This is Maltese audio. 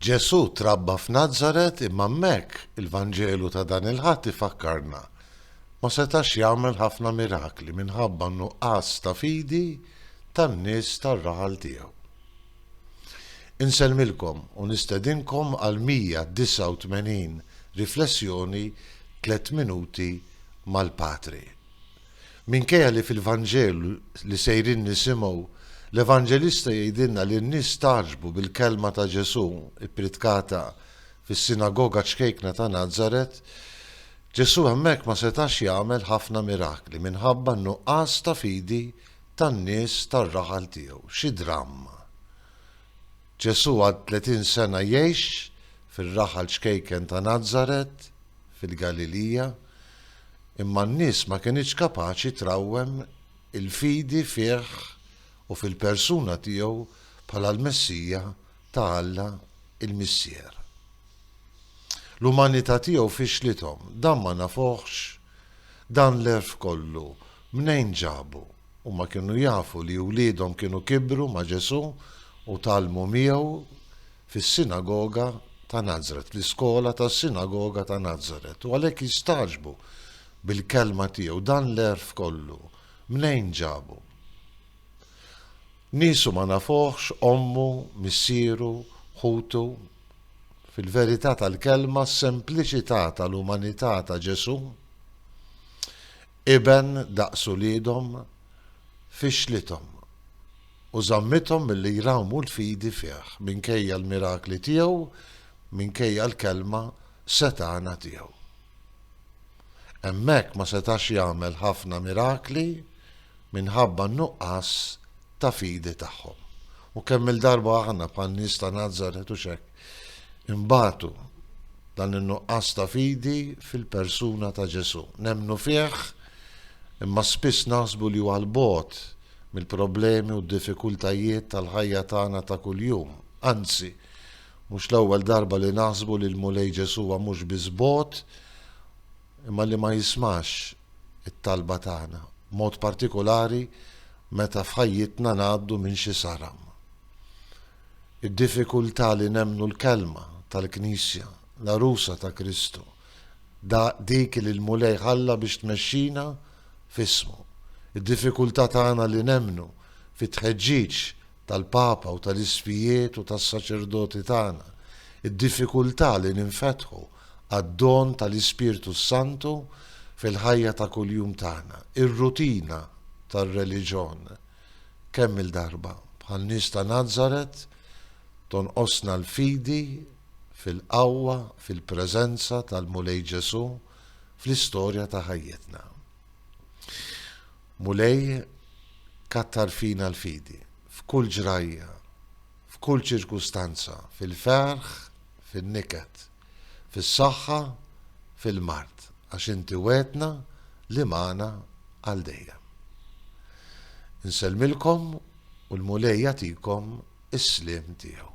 Ġesù trabba f'Nazaret imma hemmhekk il-Vanġelu ta' dan il-Ħadd ifakkarna ma setax jagħmel ħafna mirakli minħabba n-nuqqas ta' fidi tan-nies tar-raħal tiegħu. Insellmilkom u nistedinkom għal 189 riflessjoni Tlett Minuti mal-Patri. Minkejja li fil-Vanġelu li sejrin nisimgħu, l-Evanġelista jgħidilna li n-nies stagħġbu bil-kelma ta' Ġesù ppritkata fis-sinagoga ċkejkna ta' Nazaret, Ġesù hemmhekk ma setax jagħmel ħafna mirakli minħabba n-nuqqas ta' fidi tan-nies tar-raħal tiegħu. Xi dramma! Ġesù għal 30 sena jgħix fir-raħal ċkejken ta' Nazaret, fil-Galilija, imma n-nies ma kinitx kapaċi trawwem il-fidi fih u fil-persuna tiegħu bħala l-Messija ta' Alla il-Missier. L-umanità tiegħu fixlithom, dan ma nafuhx, dan l-għerf kollu mnejn ġabu? Huma kienu jafu li wliedhom kienu kibru ma' Ġesù u tgħallmu miegħu fis-sinagoga ta' Nazaret, fl-iskola tas-sinagoga ta' Nazaret, u għalhekk jistagħġbu bil-kelma tiegħu, dan l-għerf kollu mnejn ġabu? Niesu ma nafuhx, ommu, missieru, ħutu. Fil-verità tal-kelma, s-sempliċità tal-umanità ta' Ġesù, iben daqs uliedhom, fixlithom u żammithom milli jrawmu l-fidi fih minkejja l-mirakli tiegħu, minkejja l-kelma setgħana tiegħu. Hemmhekk ma setax jagħmel ħafna mirakli minħabba n-nuqqas ta' fidi tagħhom. U kemm-il darba aħna bħan-nies ta' Nazaret hux hekk, inbatu dan in-nuqqas ta' fidi fil-persuna ta' Ġesù. Nemmnu fih, imma spiss naħsbu li huwa 'l bogħod mill-problemi u d-diffikultajiet tal-ħajja tagħna ta' kuljum. Anzi, mhux l-ewwel darba li naħsbu li l-Mulej Ġesù huwa mhux biss bogħod, imma li ma jismax it-talba tagħna, b'mod partikulari meta f'ħajjitna ngħaddu minn xi saram. Id-diffikultà li nemmnu l-kelma tal-Knisja, l-għarusa ta' Kristu, da dik li l-Mulej ħalla biex tmexxina f'ismu. Id-diffikultà tagħna li nemmnu fit-tħeġġiġ tal-Papa u tal-Isqfijiet u tas-saċerdoti tagħna, id-diffikultà li ninfetħu għad-don tal-Ispirtu s-Santu fil-ħajja ta' kuljum tagħna, ir-rutina tar-reliġjon. Kemm-il darba, bħan-nies ta' Nazaret, tonqosna l-fidi fil-qawwa, fil-preżenza tal-Mulej Ġesù fl-istorja ta' ħajjitna. Mulej, kattar fina l-fidi, f'kull ġrajja, f'kull ċirkustanza, fil-ferħ, fin-niket, fis-saħħa, fil-mard, għax inti wegħdtna li magħna għal dejjem. Insellmilkom u l-Mulej jagħtikom is-sliem tiegħu.